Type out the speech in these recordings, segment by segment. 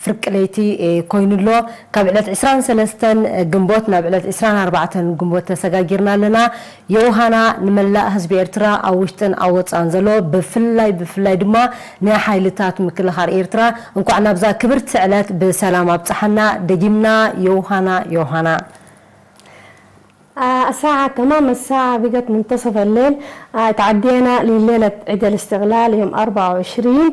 ፍርቂ ለይቲ ኮይኑ ኣሎ። ካብ ዕለት ዕስራን ሰለስተን ግንቦት ናብ ዕለት ዕስራን ኣርባዕተን ግንቦት ተሰጋጊርና ኣለና። ዮሃና ንመላእ ህዝቢ ኤርትራ ኣብ ውሽጥን ኣብ ወጻን ዘሎ፣ ብፍላይ ብፍላይ ድማ ንሓይልታት ምክልኻል ኤርትራ እንኳዕ ናብዛ ክብርቲ ዕለት ብሰላም ኣብጽሓና። ደጊምና ዮሃና ዮሃና። آه، الساعة تمام، الساعة بقت منتصف الليل. آه، تعدينا لليلة عيد الاستقلال يوم أربعة وعشرين.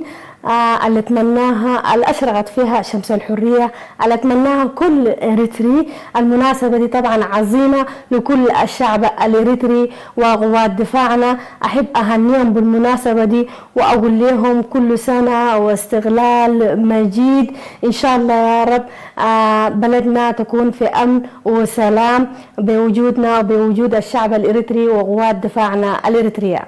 آه، اللي أتمناها، اللي أشرقت فيها شمس الحرية، اللي أتمناها كل إريتري. المناسبة دي طبعًا عظيمة لكل الشعب الإريتري وقوات دفاعنا. أحب أهنيهم بالمناسبة دي وأقول لهم كل سنة واستقلال مجيد إن شاء الله يا رب. آه، بلدنا تكون في أمن وسلام بوجودنا وبوجود الشعب الإريتري وقوات دفاعنا الإريترية.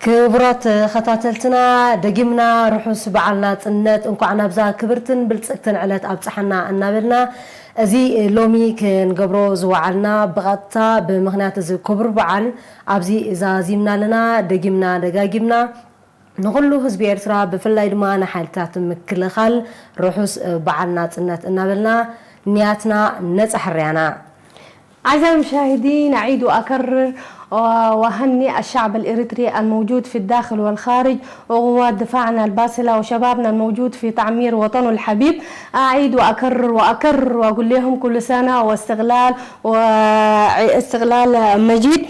ክቡራት ተኸታተልትና፣ ደጊምና ርሑስ በዓል ናጽነት፣ እንኳዕ ናብዛ ክብርትን ብልጽግትን ዕለት ኣብጽሓና እናበልና፣ እዚ ሎሚ ክንገብሮ ዝወዓልና ብቐጥታ ብምኽንያት እዚ ክቡር በዓል ኣብዚ ዛዚምና ኣለና። ደጊምና ደጋጊምና ንኹሉ ህዝቢ ኤርትራ፣ ብፍላይ ድማ ንሓይልታት ምክልኻል ርሑስ በዓል ናጽነት እናበልና ንያትና ነጻ ሕርያና። أعزائي المشاهدين، أعيد وأكرر وأهنئ الشعب الإريتري الموجود في الداخل والخارج، وقوات دفاعنا الباسلة وشبابنا الموجود في تعمير وطنه الحبيب. أعيد وأكرر وأكرر وأقول لهم كل سنة واستقلال واستقلال مجيد.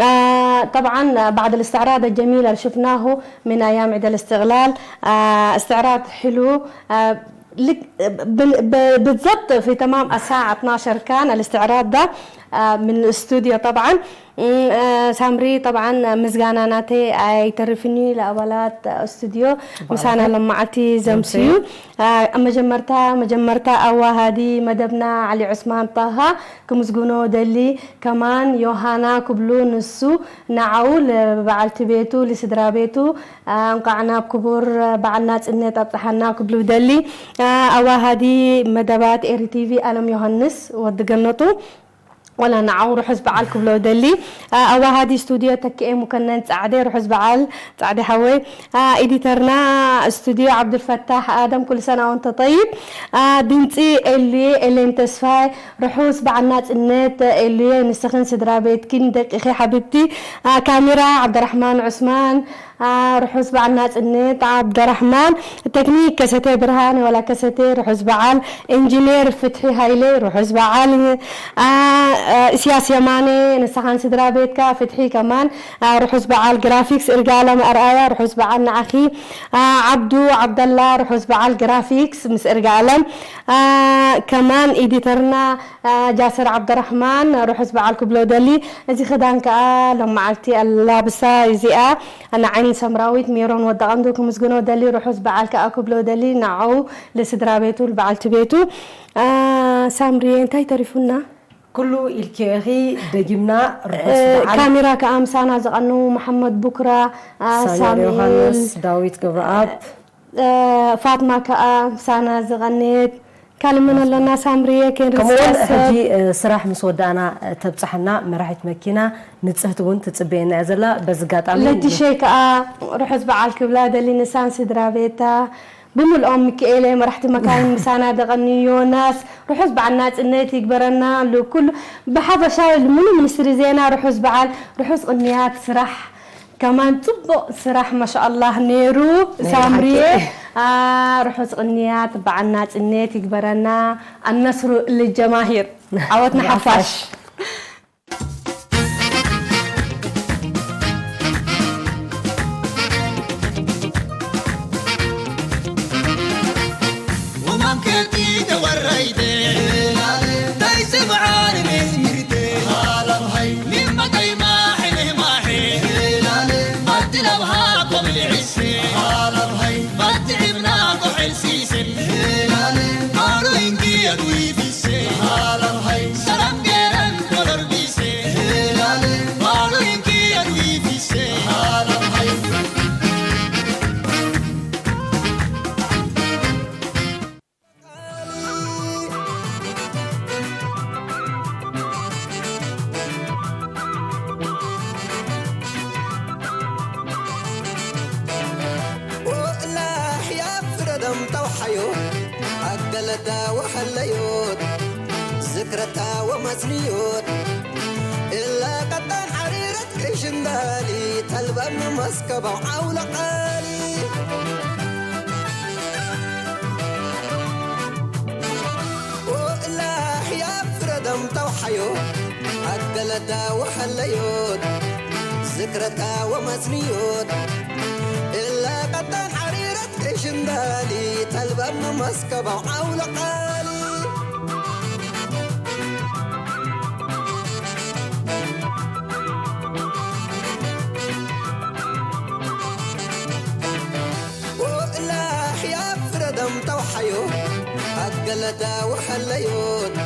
آه، طبعا بعد الاستعراض الجميل اللي شفناه من أيام عيد الاستقلال، آه، استعراض حلو، آه، لك- بال- ب- بالضبط في تمام الساعة اثناشر كان الاستعراض ده، آه، من الاستوديو طبعا. مم، آه، ሳምሪ طبعا ምስጋና ናተይ ኣይተርፍኒ ለኣባላት ስቱዲዮ ምሳና ለማዓልቲ ዘምስዩ። ኣብ መጀመርታ መጀመርታ ኣዋሃዲ መደብና ዓሊ ዑስማን ጣሃ ክምስግኖ ደሊ። ከማን ዮሃና ክብሉ ንሱ ንዓኡ፣ ለበዓልቲ ቤቱ፣ ልስድራ ቤቱ፣ እንቋዕ ናብ ክቡር በዓል ናጽነት ኣብጽሓና ክብሉ ደሊ። ኣዋሃዲ መደባት ኤሪ ቲቪ ኣለም ዮሃንስ ወዲ ገነቱ፣ ወላ ንዓው ርሑስ በዓል ክብሎ ደሊ። ኣዋሃዲ ስቱዲዮ ተኪኤ ሙከነን ጻዕደ ርሑስ በዓል ጻዕደ ሓወይ። ኤዲተርና ስቱዲዮ ዓብዱልፈታሕ ኣደም ኩሉ ሰና ወንተ ጠይብ። ድምጺ ኤሊ ኤሌን ተስፋይ ርሑስ በዓል ናጽነት ኤሉየ ንስኽን ስድራ ቤትኪን ደቂኺ ሓቢብቲ። ካሜራ ዓብደራሕማን ዑስማን። ርሑስ በዓል ናጽነት ዓብደራሕማን። ተክኒክ ከሰተ ብርሃን ወላ ከሰተ ርሑስ በዓል። ኢንጂነር ፍትሒ ሃይለ ርሑስ በዓል። እስያስ የማነ ንስኻን ስድራ ቤትካ። ፍትሒ ከማን ርሑስ በዓል። ግራፊክስ እርጋለም ኣርኣያ ርሑስ በዓል ንዓኺ። ዓብዱ ዓብደላ ርሑስ በዓል። ግራፊክስ ምስ እርጋለም። ከማን ኤዲተርና ጃስር ዓብደራሕማን ርሑስ በዓል ክብሎ ደሊ። እዚ ክዳን ከኣ ሎም መዓልቲ ኣላብሳ እዚኣ ንዓይኒ ሰምራዊት ሜሮን ወዲ ቀንዱ ክምስግኖ ደሊ። ርሑስ በዓል ከኣ ክብሎ ደሊ ንዓው ልስድራ ቤቱ ልበዓልቲ ቤቱ። ሳምሪ እንታይ ተሪፉና? ኩሉ ኢልኪዮ ኢኺ ደጊምና ርሑስ በዓል። ካሜራ ከኣ ምሳና ዝቐኑ መሓመድ ቡክራ፣ ሳሙኤል ዮሃንስ፣ ዳዊት ገብረኣብ። ፋጥማ ከኣ ምሳና ዝቐንየት። ካልእ መን ኣሎና ሳምርየ? ከንርስ ከምኡውን ሰብ። ሕጂ ስራሕ ምስ ወዳእና ተብጻሕና መራሒት መኪና ንጽህቲ እውን ትጽበየና እያ ዘላ። በዚ ኣጋጣሚ ለትሸይ ከኣ ርሑስ በዓል ክብላ ደሊ ንሳን ስድራ ቤታ ብምልኦም። ሚኪኤለ መራሕቲ መካይን ምሳና ደቐኒ ዮናስ ርሑስ በዓል ናጽነት ይግበረና። ልኩል ብሓፈሻ ሙሉ ሚኒስትሪ ዜና ርሑስ በዓል ርሑስ ቅንያት ስራሕ ከማን ጽቡቕ ስራሕ ማሻኣላህ ነይሩ። ናይ ሳምሪየ ብሓቂ። ርሑስ ቅንያት በዓል ናጽነት ይግበረና። ኣነስሩ ልጀማሂር ዓወት ንሓፋሽ። ወእላሕ ያፍረደም ተውሓዮት ኣገለዳ ወሐለዮት ዝክረታ ወመጽንዮት እላ ቀጣን ሓሪረት ቅሽንዳሊ ተልበም መስከባው ዓውለቓሊ ወእላሕ ያፍረደም ተውሓዮት ኣገለዳ ወሐለዮት ዝክረታ ወመጽንዮት እላ ቀጣን ሓሪረት ቅሽንዳሊ ተልበም መስከባው ዓውለቓሊ ወእላሕ ያፍረደም ተውሓዮት ኣገለዳ ወሐለዮት